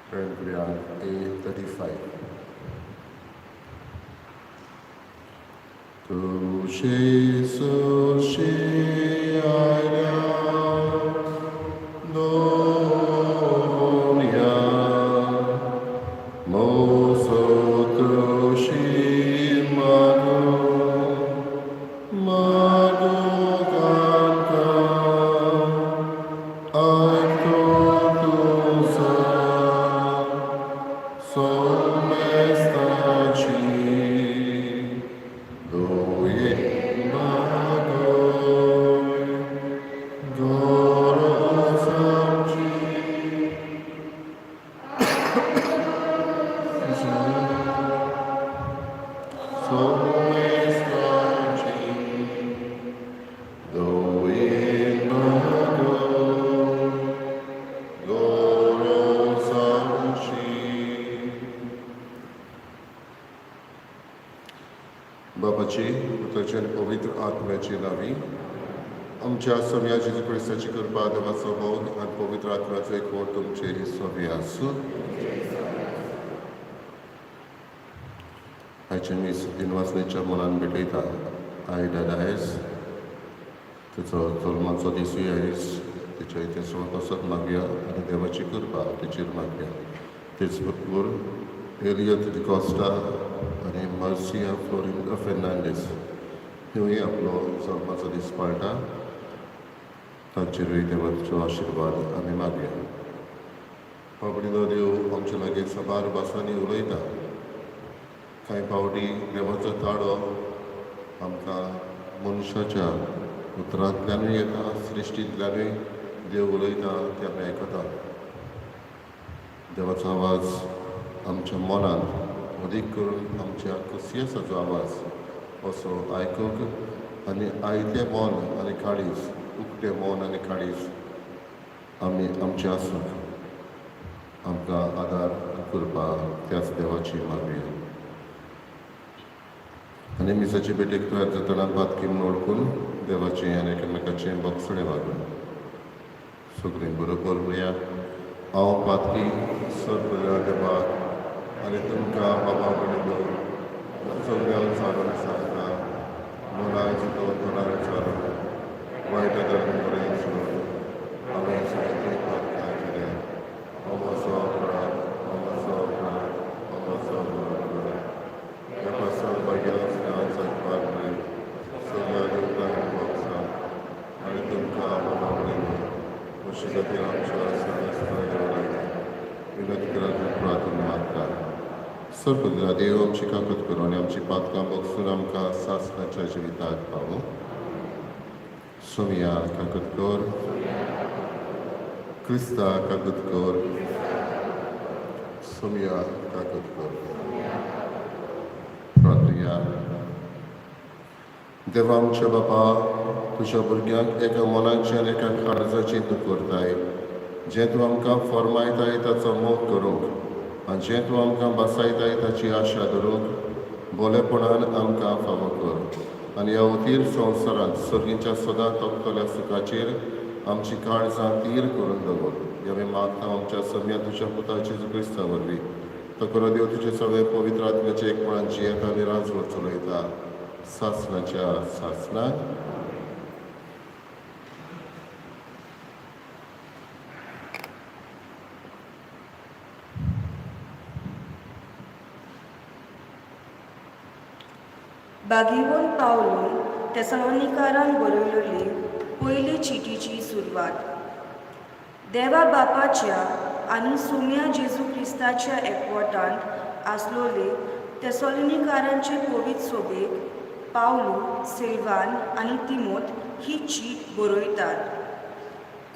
Praying A35. Tu Jesus बापाची पुताची आनी पवित्र आत्म्याची नावी आमच्या सोम्या जेजू क्रिस्ताची कृपा, देवाचो मोग आनी पवित्र आत्म्याचो एकवट तुमचेर सोबी आसूं. आयचें मीस दिनवासनेच्या मनान भेटयता आयडा डायस. तिचो जल्माचो दिसूय आयज. तिच्या इतिहासा पासत मागया आनी देवाची कृपा तिचेर मागया. तेच बरोबर एलियत डिकॉस्टा आनी मर्सिया फ्लोरिंदा फेर्नांडीस ह्योय आपलो जल्माचो दीस पाळटा. तांचेरूय देवाचो आशिर्वाद आमी मागया. बाबडीलो देव आमच्या लागीं साबार भासांनी उलयता. कांय फावटी देवाचो ताळो आमकां मनशाच्या उतरांतल्यानूय येता, सृश्टींतल्यानूय देव उलयता तें आमी आयकता. देवाचो आवाज आमच्या मनांत, अदीक करून आमच्या कुसियेसाचो आवाज असो आयकूंक आनी आयतें मन आनी काळीज, उकतें मन आनी काळीज आमी आमचें आसूंक आमकां आदार कृपा त्याच देवाची मागया. आनी मिसाची भेटेक तयार जातना पातकी म्हूण वळखून देवाचें आनी एकामेकाचें भोगसणें मागून सगळीं बरोबर म्हणया, हांव पातकी. सर्व देवाक आनी तुमकां बाबा भयणीनो सगळ्यांक सारून सांगता, मनां चिंतून, तोंडार विचारून, वायट धरून बरें सोडून हांवें सगळीं पातकां केल्या. हो म्हजो अपराध, हो म्हजो अपराध, हो म्हजो व्हड अपराध. ह्या पासून भाग्यां जगपाक न्हय सगळ्या देवतांक भोगसा आनी तुमकां बाबा भयणीनो अशे खातीर आमच्या सर्वेस्पर देवा लागीं विनंती करात प्रार्थना मागता. सर्वदा देव आमची काकूत करूं आनी आमची पातकां भोगसून आमकां सासणाच्या जिविताक पावूं. सोमया, काकूत कर. क्रिस्ता, काकूत कर. सोमया, काकूत कर. प्रार्थया. देवा आमच्या बापा, तुज्या भुरग्यांक एका मनाची आनी एका काळजाची तूं करताय. जें तूं आमकां फॉर्मायताय ताचो मोग करूंक आनी जें तूं आमकां बसायताय ताची आशा धरूंक बोलेपणान आमकां फावो कर आनी ह्या उतीर संवसारांत सर्गीच्या सदां तोखतल्या सुखाचेर आमची काळजां तीर करून दवर. हें आमी मागता आमच्या सम्या तुज्या पुता जेजू क्रिस्ता वरवीं. तो करो देव तुजे सगळे पवित्र आत्म्याचे एकपणान जियेता आनी राजवट चलयता सासणाच्या सासणाक. बागेवन पावलून तेसलोनिकारान बरयलेली पयली चिटीची सुरवात. देवा बापाच्या आनी सोम्या जेजू क्रिस्ताच्या एकवटांत आसलोले तेसलोनिकारांचे पवित्र सोबेक पावलू, सिल्वान आनी तिमोत ही चीट बरयतात.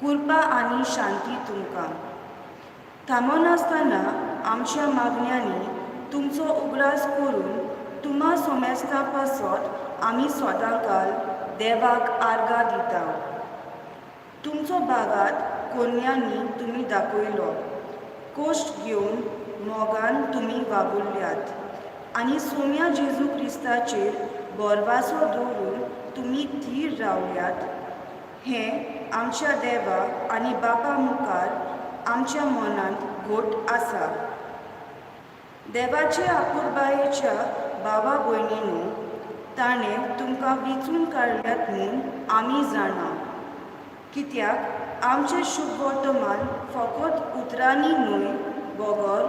कृपा आनी शांती तुमकां. थांबनासतना आमच्या मागण्यांनी तुमचो उगडास करून तुमा सोमेस्ता पासत आमी सदांकाल देवाक आर्गां दिता. तुमचो भागात कोन्यांनी तुमी दाखयलो, कश्ट घेवन मोगान तुमी वावुरल्यात आनी सोम्या जेजू क्रिस्ताचेर भरवासो दवरून तुमी थीर रावल्यात. हें आमच्या देवा आनी बापा मुखार आमच्या मनांत घट आसा. देवाचे आपुरबायेच्या भावा भयणीनो, ताणें तुमकां विंचून काडल्यात म्हूण आमी जाणा, कित्याक आमचें शुभवर्तमान फकत उतरांनी न्हय बगर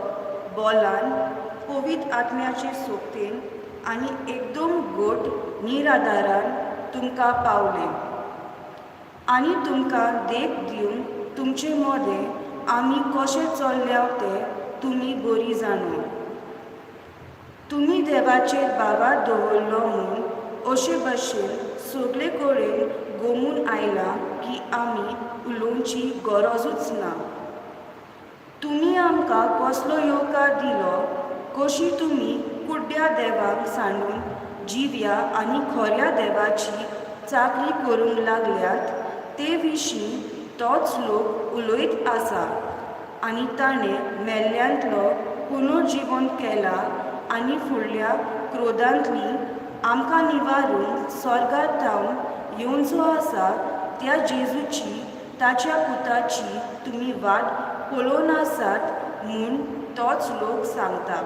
बोलान, पवित्र आत्म्याचे सोबतेन आनी एकदम घट निराधारान तुमकां पावलें. आनी तुमकां देख दिवंक तुमचे मदें आमी कशें चल्ल्या तें तुमी बरी जाणा. तुमी देवाचेर भावार्थ दवरलो म्हूण अशे भशेन सगळे कडेन गोमून आयलां की आमी उलोवची गरजूच ना. तुमी आमकां कसलो येवकार दिलो, कशी तुमी कुड्ड्या देवाक सांडून जिव्या आनी खऱ्या देवाची चाकरी करूंक लागल्यात ते विशीं तोच लोक उलयत आसा. आनी ताणें मेल्ल्यांतलो पुनर्जिवन केला आनी फुडल्या क्रोधांतली आमकां निवारूंक स्वर्गार थावन येवचो आसा त्या जेजूची, ताच्या पुताची तुमी वाट पळोवन आसात म्हूण तोच लोक सांगता.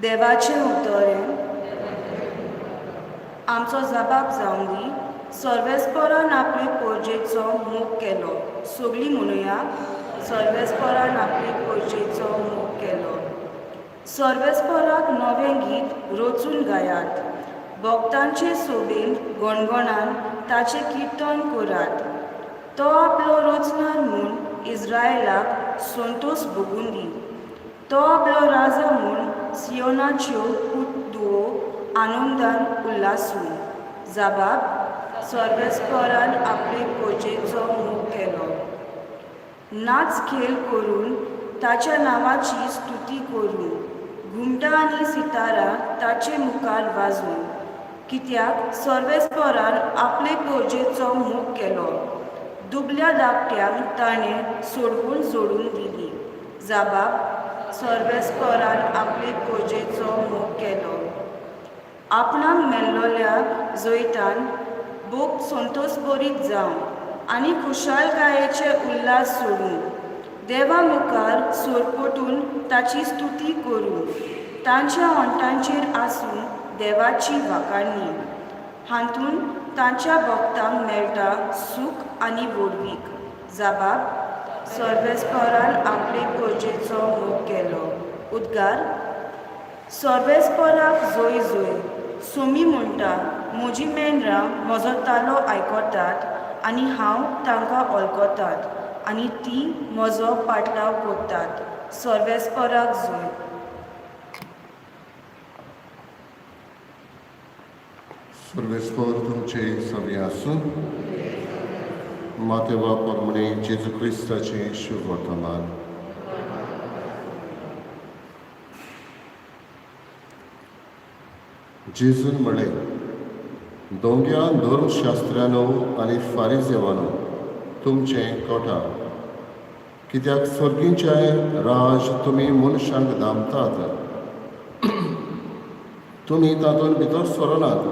देवाचें उतर हें आमचो जबाब जावं दी. सर्वेस्परान आपले पोरजेचो मोग केलो. सगळीं म्हणुया, सर्वेस्परान आपले पोरजेचो मोग केलो. सर्वेस्पराक नवें गीत रचून गायात, भक्तांचे सोबेन गणगणान ताचें किर्तन करात. तो आपलो रचणार म्हूण इस्रायलाक संतोश भोगून दी. तो आपलो राजा म्हूण सियोनाच्यो पूत धुवो आनंदान उल्हासूं. जबाब, सर्वेस्परान आपले पोजेचो मोग केलो. नाच खेळ करून ताच्या नांवाची स्तुती करूं, घुमटां आनी सितारां ताचे मुखार वाजूं. कित्याक सर्वेस्परान आपले पोरजेचो मोग केलो, दुबल्या धाकट्यांक ताणें सोडवून जोडून दिली. जबाब, सर्वेस्परान आपले पोरजेचो मोग केलो. आपणाक मेल्लोल्या जैतान भोग संतोशभरीत जावं आनी खुशालकायेचे उल्हास सोडूं. देवा मुखार सोरपटून ताची स्तुती करूं. तांच्या ओंठांचेर आसूं देवाची वाखाणणी. हातूंत तांच्या भक्तांक मेळटा सूख आनी व्हडवीक. जबाब, सर्वेस्परान आपले पोरजेचो मोग केलो. उद्गार, सर्वेस्पराक जोय जोय. सोमी म्हणटा, म्हजी मेंढरां म्हजो तालो आयकतात आनी हांव तांकां वळखतात आनी तीं म्हजो पाटलाव करतात. सर्वेस्पराक जोय. सर्वेस्पर तुमचे सगळे आसूं. मातेवा परमणे जेजू क्रिस्ताचें शुभ वर्तमान. जेजून म्हळें, दोंग्या धर्मशास्त्र्यानो आनी फारिजेवानो, तुमचें कोटा, कित्याक सर्गीचें राज तुमी मनशांक दामतात, तुमी तातूंत भितर सरनात,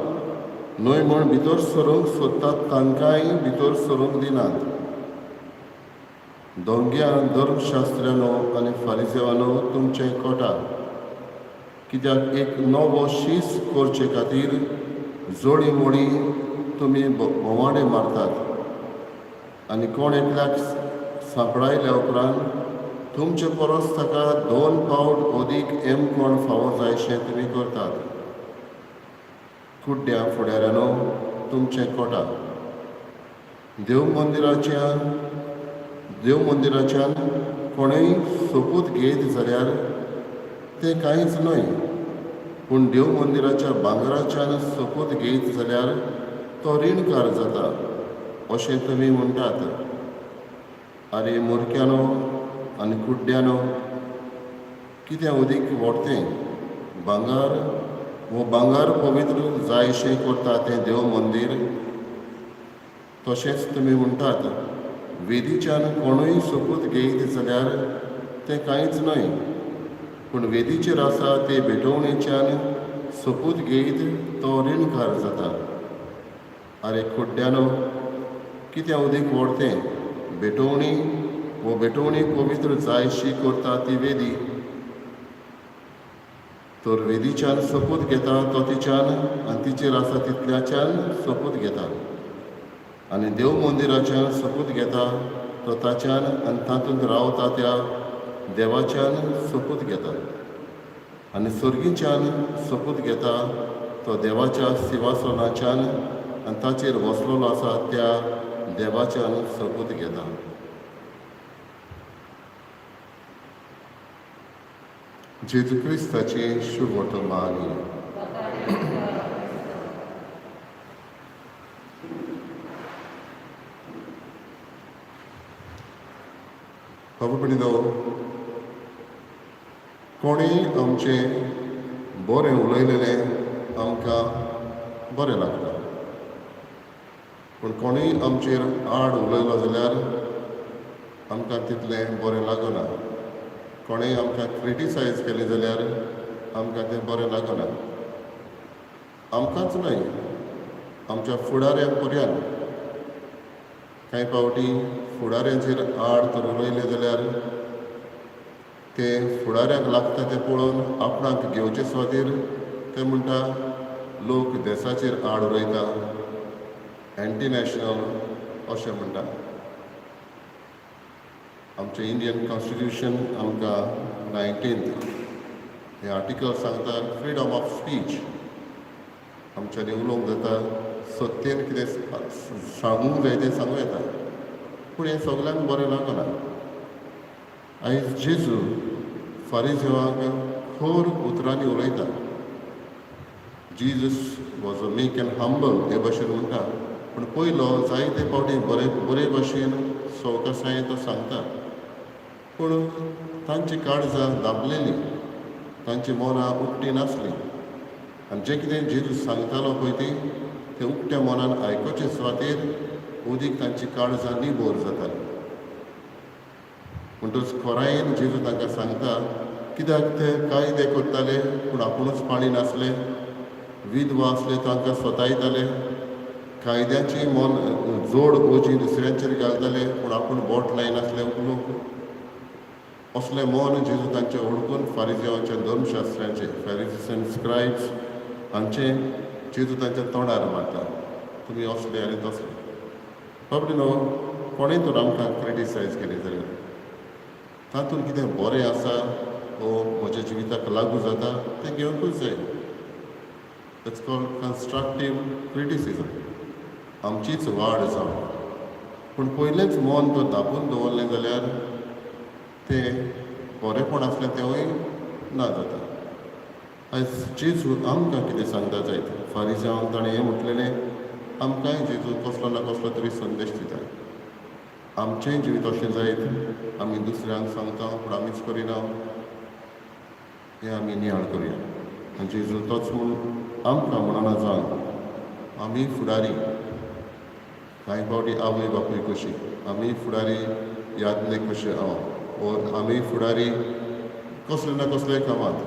न्हय म्हूण भितर सरूंक सोदतात तांकांय भितर सरूंक दिनात. दोंग्या धर्मशास्त्र्यानो आनी फारिजेवानो, तुमचें कोटा, कित्याक एक नवो शीस करचे खातीर जोडी मोडी तुमी भोंवाडे मारतात आनी कोण एकल्याक सांपडायल्या उपरांत तुमचे परस ताका 2 पावट अदीक एम कोण फावो जायशें तुमी करतात. कुड्ड्या फुडाऱ्यानो, तुमचें कोटा, देव मंदिराच्यान कोणूय सोपूत घेत जाल्यार तें कांयच न्हय, पूण देव मंदिराच्या भांगराच्यान सोपूत घेत जाल्यार तो रिणकार जाता अशें तुमी म्हणटात. आरे मुरक्यानो आनी कुड्ड्यानो, कितें अदीक व्हडतें, भांगर वो भांगर पवित्र जायशें करता तें देव मंदीर? तशेंच तुमी म्हणटात, वेदीच्यान कोणूय सोपूत घेयत जाल्यार तें कांयच न्हय, पूण वेदीचेर आसा ते भेटवणेच्यान सोपूत घेयत तो रिणकार जाता. आरे कुड्ड्यानो, कितें उदीक व्हड तें भेटवणी वो भेटवणी पवित्र जायशी करता ती वेदी? तर वेदीच्यान सोपूत घेता तो तिच्यान आनी तिचेर आसा तितल्याच्यान सोपूत घेता, आनी देव मंदिराच्यान सोपूत घेता तो ताच्यान आनी तातूंत रावता त्या देवाच्यान सोपूत घेता, आनी सर्गीच्यान सोपूत घेता तो देवाच्या सिंवासनाच्यान आनी ताचेर बसलेलो आसा त्या देवाच्यान सोपूत घेता. जेजू क्रिस्ताची शुभवर्तमानी. बाबा भयणीनो, कोणीय आमचें बरें उलयलेलें आमकां बरें लागता, पूण कोणूय आमचेर आड उलयलो जाल्यार आमकां तितलें बरें लागना. कोणेय आमकां क्रिटिसायज केलें जाल्यार आमकां तें बरें लागना. आमकांच न्हय, आमच्या फुडाऱ्यांक पर्यान कांय फावटी फुडाऱ्यांचेर आड तर उलयलें जाल्यार ते फुडाऱ्यांक लागता तें पळोवन आपणाक घेवचे सुवातेर ते म्हणटा लोक देसाचेर आड उलयता, एंटी नॅशनल अशें म्हणटा. आमचें इंडियन कॉन्स्टिट्यूशन आमकां 19th हें आर्टिकल सांगता फ्रिडम ऑफ स्पीच. आमच्यांनी उलोवंक जाता, सत्तेन कितें सांगूंक जाय तें सांगूं येता, पूण हें सगल्यांक बरें लागना. आयज जेजू फारीजेवांक खर उतरांनी उलयता. Jesus was a meek and humble हे भाशेन म्हणटा, पूण पयलो जायते फावटी बरे बरे भाशेन सवकासायेन तो सांगता, पूण तांची काळजां दाबलेलीं, तांची मनां उक्ती नासलीं, आनी जें कितें जेजू सांगतालो पळय ती तें उक्त्या मनान आयकुचे सुवातेर उदीक तांची काळजां निबोर जातालीं. म्हणटच खोरायेन जेजू तांकां सांगता कित्याक ते कायदे करताले पूण आपुणूच पाळी नासले, विधवा आसले तांकां स्वतायताले, कायद्याची मन जोड ओजी दुसऱ्यांचेर घालताले पूण आपूण बोट लायनासले उकलूंक. असलें मन जेजू तांचें ओळखून फारिजेवांच्या धर्मशास्त्र्यांचे फॅरिसीस एंड स्क्रायब्स हांचें जेजू तांच्या तोंडार मारता, तुमी असले आनी तसले. बाबडी न्हू, कोणें तर आमकां क्रिटिसायज केलें जाल्यार तातूंत कितें बरें आसा वो म्हज्या जिविताक लागू जाता तें घेवंकूच जाय. It's called constructive criticism. आमचीच वाड जावं, पूण पयलेंच मन तर धांपून दवरलें जाल्यार तें बरेंपण आसलें तेंवूय ना जाता. आयज जेजू आमकां कितें सांगता जायत, फारिजांक ताणें हें म्हटलेलें, आमकांय जेजू कसलो ना कसलो तरी संदेश दिता. आमचेंय जिवीत अशें जायत, आमी दुसऱ्यांक सांगता पूण आमीच करिना, हें आमी नियाळ करुया. आनी जेजू तोच म्हूण आमकां म्हणना जावन आमी फुडारी, कांय फावटी आवय बापूय कशी आमी फुडारी यादनेक कशे हांव, वो आमी फुडारी कसले ना कसले कामांत,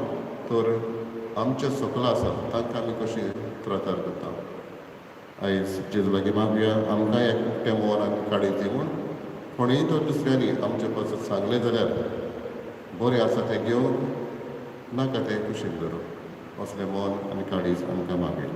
तर आमचे सकला आसा तांकां आमी कशी त्रातार करता. आयज जेजू लागीं मागया आमकां एक उक्तें मन आनी काडीत म्हूण कोणूय तर दुसऱ्यांनी आमचे पासत सांगलें जाल्यार बरें आसा तें घेवन नाका तें कुशीक धरूं, असलें मन आनी काळीज आमकां मागया.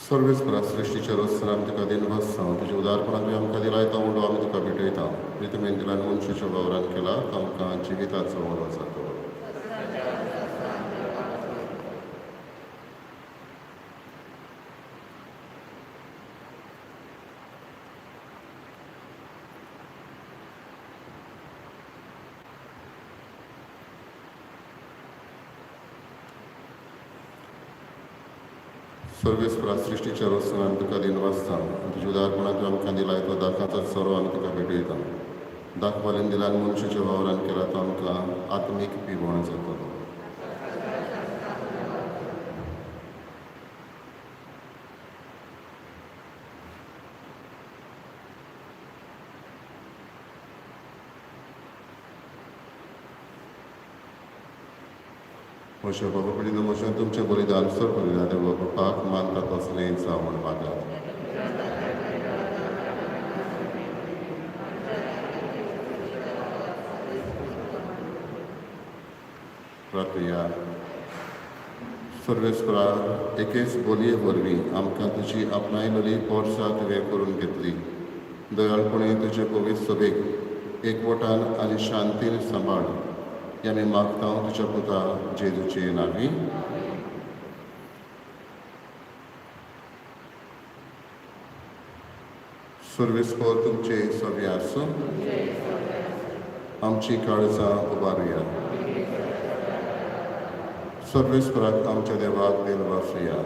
सर्वेस्परा सृश्टीच्या रोसर आमी तुका दिनवास सांग, तुज्या उदारपणाक आमकां दिलाय तो उंडो आमी तुका भेटयता. प्रितमेन दिला मनशाच्या वावरान केला तो आमकां जिविताचो उंडो जातो. सर्वेस्परा सृश्टीच्या रचून आमी तुका दिन वाचता आनी तुज्या उदारपणान तूं आमकां दिलाय तो दाखाचो सोरो आमी तुका भेटयता. दाखवालेन दिला आनी मनशाच्या वावरान केला तो आमकां आत्मीक पिवण जातलो. म्हज्या बाबा कडेन म्हज्या तुमचें बलिदान सर बलिदान देवा बापाक मानता तसलें जावं म्हूण मागात. प्रार्थया. सर्वेस्परा एकेच बोलये वरवीं आमकां तुजी आपणायलेली पोरसां तुवें करून घेतली. दयाळपणे तुजे पवित्र सभेक एकवटान आनी शांतीन सांबाळ हें आमी मागता तुज्या पुता जेजूचे नांवी. सर्वेस्पर तुमचे सगळे आसूं. आमची काळजां उबारुया. सर्वेस्पराक आमच्या देवाक देन वासुया.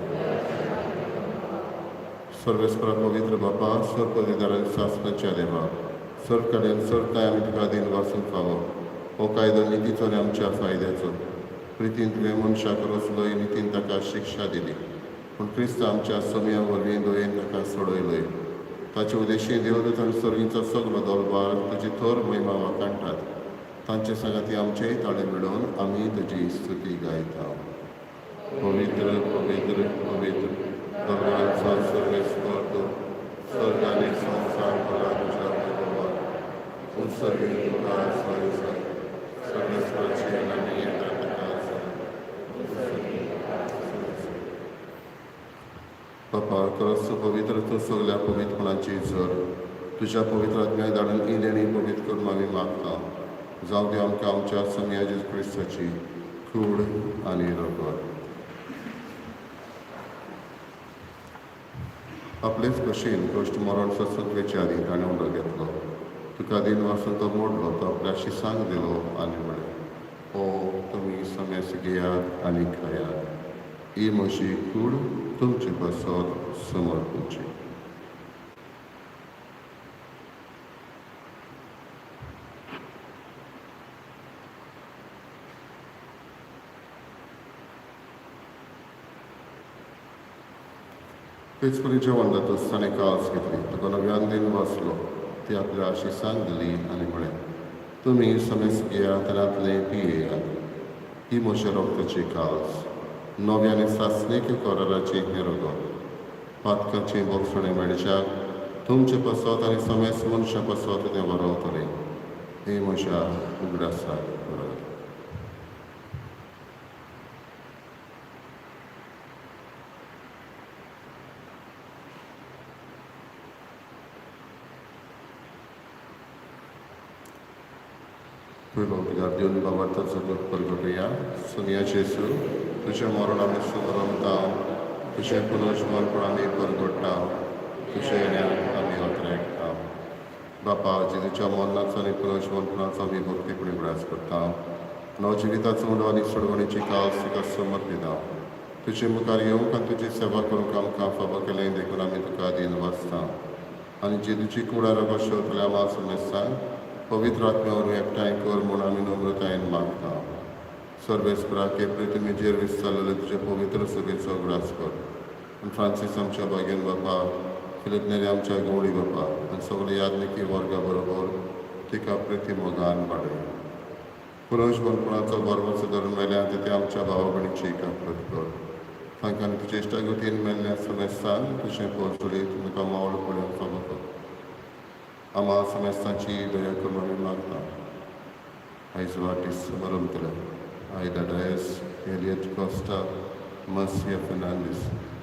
सर्वेस्परा पवित्र बापा सर्व सासनाच्या देवा सर्व कडेन सर्व काय आमी तुका दिन वासूंक फावो. हो कायदो नितीचो आनी आमच्या फायद्याचो. प्रितीन तुवें मनशाक रचलोय, नितीन ताका शिक्षा दिली, पूण क्रिस्त आमच्या सोम्या वरवीं दयेन ताका सोडयलोय. ताचे उद्देशी देवदूत आनी सर्गीचो सगलो दोलबार तुजी थोर महिमा वाखाणटात. तांचे सांगाती आमचेय ताळे मेळोवन आमी तुजी स्तुती गायता. पवित्र पवित्र पवित्र दरबारांचो सर्वेस्पर तूं, स्वर्ग आनी संवसार भरला तुज्या वैभवान. उत्सर्गीत तुका सय सय सर्वेस्पराचे नांवी येता ताका सय. बापा खरंच तूं पवित्र, तूं सगल्या पवित्रपणाची झर. तुज्या पवित्र आत्म्याक धाडून ही देणी पवित्र करून आमी मागता. जावं दी आमकां आमच्या सोमया जेजू क्रिस्ताची कूड आनी रगत. आपलेच भशेन कश्ट मरण सोंसचे आदीं ताणें उलो घेतलो. तुका दिन वासून तो मोडलो, तो आपल्या शिसांक दिलो आनी म्हळें, ओ तुमी समेस घेयात आनी खायात. ही म्हजी कूड तुमचे पासत समर्पूची. तेच परी जेवण जातच ताणें काळज घेतली. तुका नव्यान दिन वाचलो, ती आपल्या शिसांक दिली आनी म्हळें, तुमी समेस घेयात आनी आपलें पियेयात. ही म्हज्या रक्ताची काळज, नव्या आनी सासणीक कराराची हें रगत. पातकाचें बोगसणें मेळच्याक तुमचे पासत आनी समेस मनशां पासत तें वरवतलें. हें म्हज्या उगडासाक करात. पयलो उद्गार दिवन बाबार्थाचो परगटुया. सोनिया जेजू, तुजें मरण आमी समरमता, तुजें पुनर्जमनपण आमी परगट्टा, तुजें येण्याक आमी अत्रेकता. बापा जेजूच्या मरणाचो आनी पुनर्जमनपणाचो आमी भक्तीपणी उगडास करता. नवजिविताचो उंडो आनी सोडवणीची कास तुका समर्पिता. तुजे मुखार येवंक आनी तुजी सेवा करूंक आमकां फावो केलें देखून आमी तुका दिन वाचता. आनी जेजूची कुडा रगत शेवतल्या मास मेस्तांक पवित्र आत्म्या वरवीं एकठांय कर म्हूण आमी नम्रतायेन मागता. सर्वेस्परा केपरी तुमी जेर विसरलेले तुजे पवित्र सभेचो उगडास कर. आनी फ्रांसीस आमच्या भाग्यान बापा, फिलीप नेरी आमच्या गवळी बापा आनी सगळे यादनिकी वर्गा बरोबर तिका प्रिती मोगान वाडय. पुनर्जमनपणाचो बरोबर धरून मेल्या ते आमच्या भावा भयणीची काप्रत कर. तांकां तुजे इश्टागतीन मेल्ल्या समेस्तान तुजें पोरचुली तुमकां मावळ पळोवंक फावो कर. आमा समेस्तांची दया करून आमी मागता. आयज वाटीस समरमतले आयदा डायस, एलियट कॉस्टा, मसिया फेर्नांडीस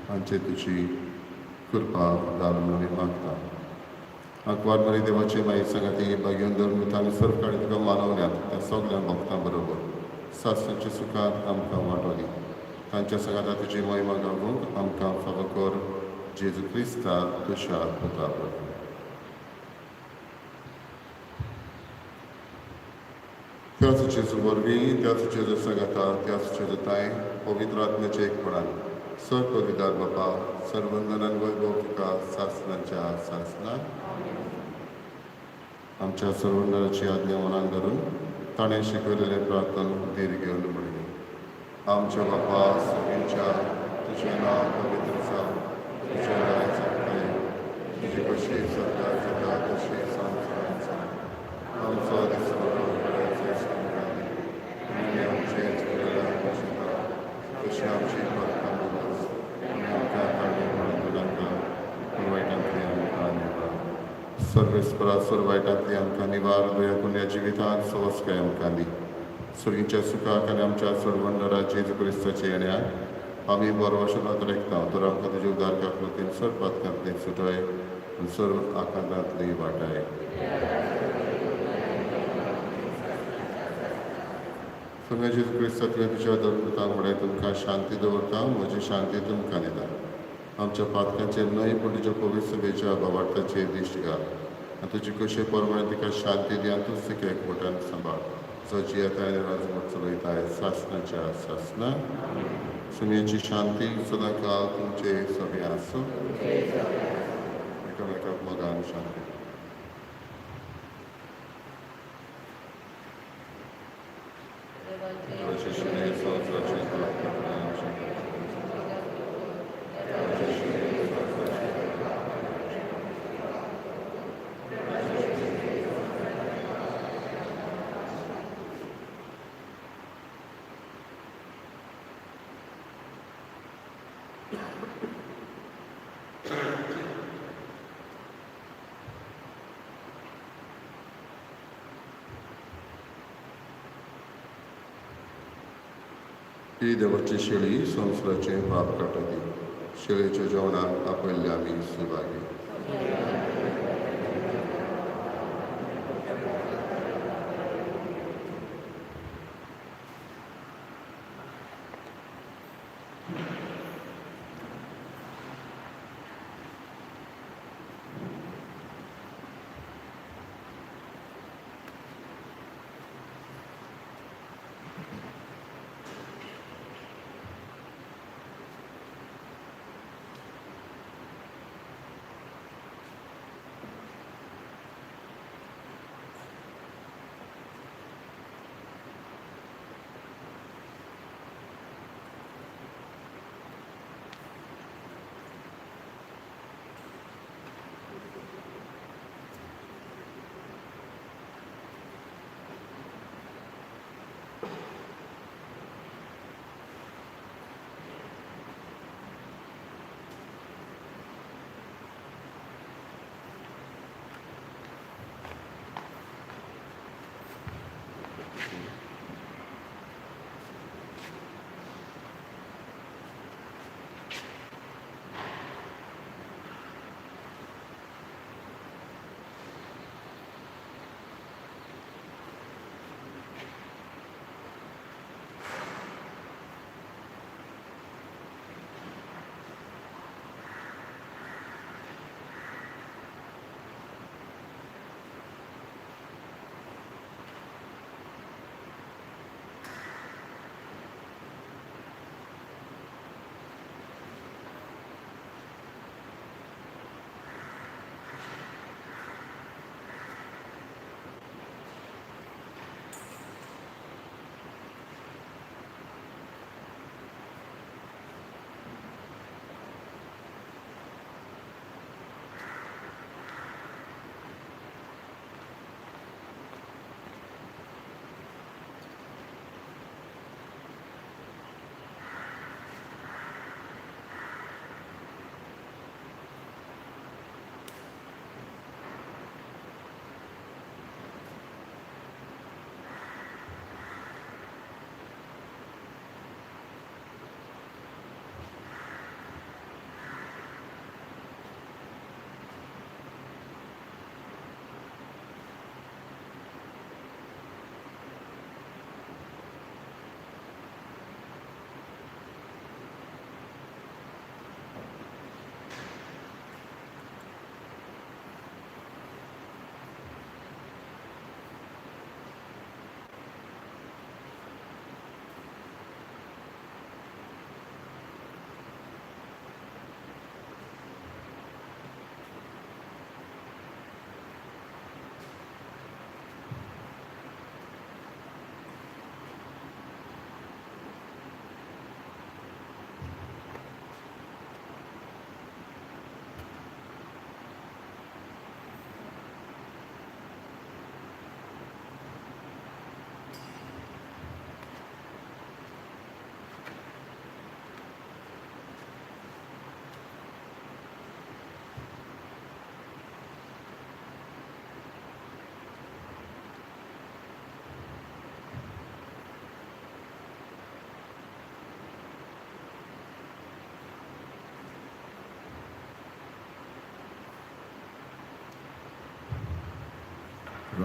हांचे तुजी कृपा घाल म्हणून आमी मागता. आंकवार मरी देवाचे माई सांगाती भाग्योन धर्म आनी सर्व काळी तुका मानवल्यात त्या सगल्या भक्तां बरोबर सासणाच्या सुखांत आमकां वांटो दी. तांच्या सांगाता तुजी महिमा गावूंक आमकां फावो कर. जेजू क्रिस्ता तुज्या पुता वरवीं. त्याच जेजू वरवीं, त्याच जेजू सांगाता, त्याच जेजूताय पवित्र आत्म्याचे एकपणान सर पविदार बापा सर्वंदनान वैभव तुका सासनाच्या सासना. आमच्या सर्वंदनाची आज्ञा मनान धरून ताणें शिकयलेलें प्रार्थना धीर घेवन म्हणली. आमच्या बापा सगळींच्या तुजें नांव पवित्र जावं, तुजें राज्य येवं, तुजी कशी सरकार जाता तशी संवसारांत जावं. आमचो दिसवडो वेळाचो आमकां दी आनी आमचे चुकलेल्या पशुता तशी आमची पातकां मोगस आनी आमकां ताणी पडून नाका पूण वायटांतली आमकां निवार. सर्वेस्परा सर्व वायटांतली आमकां निवार. दया पुण्या जिवितांत सवस्काय आमकां दी. सुर्गीच्या सुखाक आनी आमच्या सर्वंडरा जेजू क्रिस्ताच्या येण्याक आमी बरो वशनात रेखता. तर आमकां तुज्या उदार काकृतीन सर्व पातकांतली सुटाय आनी सर्व आकांतांतली वाटाय. स्वामी जेजू क्रिस्ता तुवें तुज्या धर्मतांक म्हणलें, तुमकां शांती दवरता, म्हजी शांती तुमकां दिता. आमच्या पातकांचेर न्हय पूण तुज्या पवित्र सभेच्या भावार्थाचेर दिश्ट घाल आनी तुजी कशे प्रमाणे तिका शांती दी आनी तूंच तिका एकवटान सांबाळ, जो जियेता आनी राजवट चलयताय सासनाच्या सासना. सुमयेची शांती सदांकाळ तुमचे सगळे आसूं. एकामेकाक मोगान शांती. देवाचे शिणे संवसाराचे पाप काडटा आमचें. देवाचे शिणे संवसाराचें. ही देवाची शेळी संवसाराचें पाप काडटा ती. शेळीच्या जेवणाक आपयल्ले आमी सुभागी.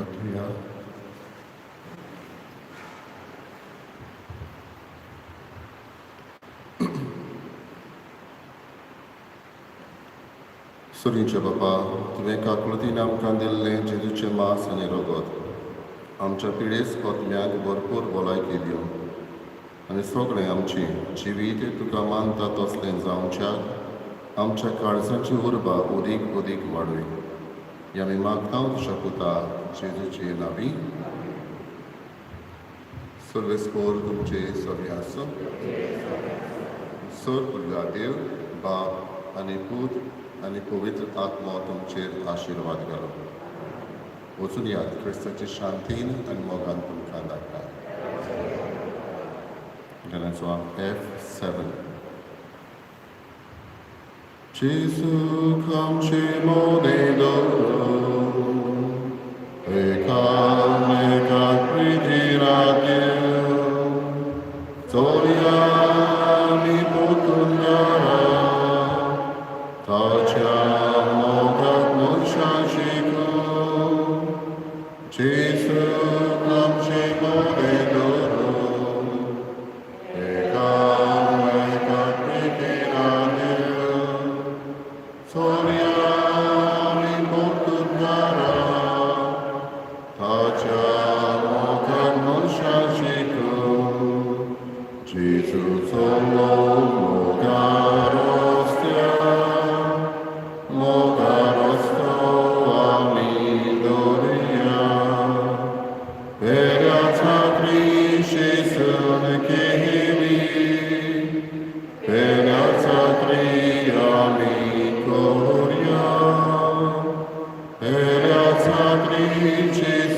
प्रार्थुया. सुरींचे बापा, तुवें काकुळतीन आमकां दिल्लें जेजूचें मांस आनी रगत आमच्या पिडेस्त आत्म्याक भरपूर भलायकी दिवं आनी सगळें आमचें जिवीत तुका मानता तसलें जावच्याक आमच्या काळजाची उर्बा अदीक अदीक वाडय. हें आमी मागता तुज्या पुता जेजूचे नांवी. सर्वेस्पोर तुमचे सगळें आसूं. सर पुरला देव बाप आनी पूत आनी पवित्र आत्मो तुमचेर आशिर्वाद घालो. वचून यात, क्रिस्ताचे शांतीन आनी मोगान तुमकां धाडटा. गाण्याचो F7. Gesù आमचे मोदें दवरून एकामेकाक प्रिती देव चोरया आमी परतून घरा ताच्या मोगाक मनशां शिकून. जेजू आमचे मोदें दवरून एकामेकाक प्रिती देव चोरया आमी परतून घरा ताच्या मोगाक मनशां शिकून. जेजू चल्लो मोगा रस्त्यार, मोगा रस्तो आमी धरुया. पेल्याचा क्रिशेसून केली, पेल्याचा क्री आमी करुया. पेल्याचा क्रिशेसून.